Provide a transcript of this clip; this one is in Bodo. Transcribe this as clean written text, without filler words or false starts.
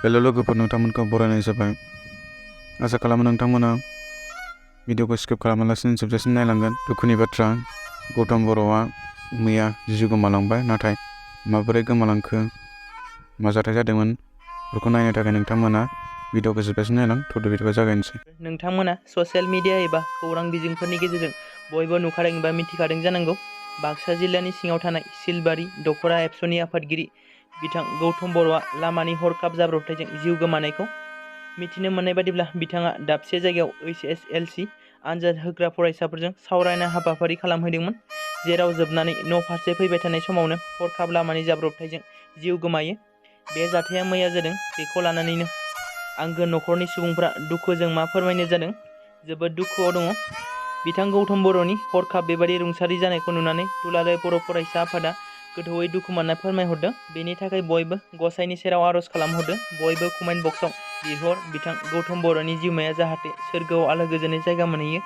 हेल' लोगोफोर, नोंथांमोनखौ बरायनाय जाबाय। आसा खालामो नोंथांमोना भिडिअखौ स्किप खालामालासिनो जोबजासिम नायलांगोन। दुखुनि बाथ्रा, गौतम बर'आ मैया जिउ गोमालांबाय। नाथाय माबोरै गोमालांखो, मा जाथाय जादोंमोन, बेखौ नायनो थाखाय नोंथांमोना भिडिअखौ जोबजासिम नायलां। बिदिबा जागायनोसै। नोंथांमोना ससियेल मिडिया एबा खौरां बिजोंफोरनि गेजेरजों बयबो नुखादों एबा मिथिखादों जानांगौ। बाक्सा जिल्लानि सिङाव थानाय सिलबारि दख'रा एबसुनि आफादगिरि बिथां गौतम बर'आ लामानि हरखाब जाब्रबथायजों जिउ गोमानायखौ मिथिनो मोननाय बादिब्ला, बिथाङा दाबसे जायगायाव HSLC आनजाद होग्रा फरायसाफोरजों सावरायनाय हाबाफारि खालामहैदोंमोन, जेराव जोबनानै न' फारसे फैबाय थानाय समावनो हरखाब लामानि जाब्रबथायजों जिउ गोमायो। बे जाथाया मैया जादों। बेखौ लानानैनो आंगो न'खरनि सुबुंफ्रा दुखुजों मा फोरमायनो जादों, जोबोद दुखुआव दङ। बिथां गौतम बर'नि हरखाब बेबादि रुंसारि जानायखौ नुनानै दुलाराय बर' फरायसा आफादा गोथौयै दुखु मोननाय फोरमायहरदों। बेनि थाखाय बयबो गसाइनि सेराव आर'ज खालामहरदों। बयबो कमेन्ट बक्सआव बिहर बिथां गौतम बर'नि जिउमाया जाहाथे सोरगोआव आलो गोजोनै जायगा मोनहैयो।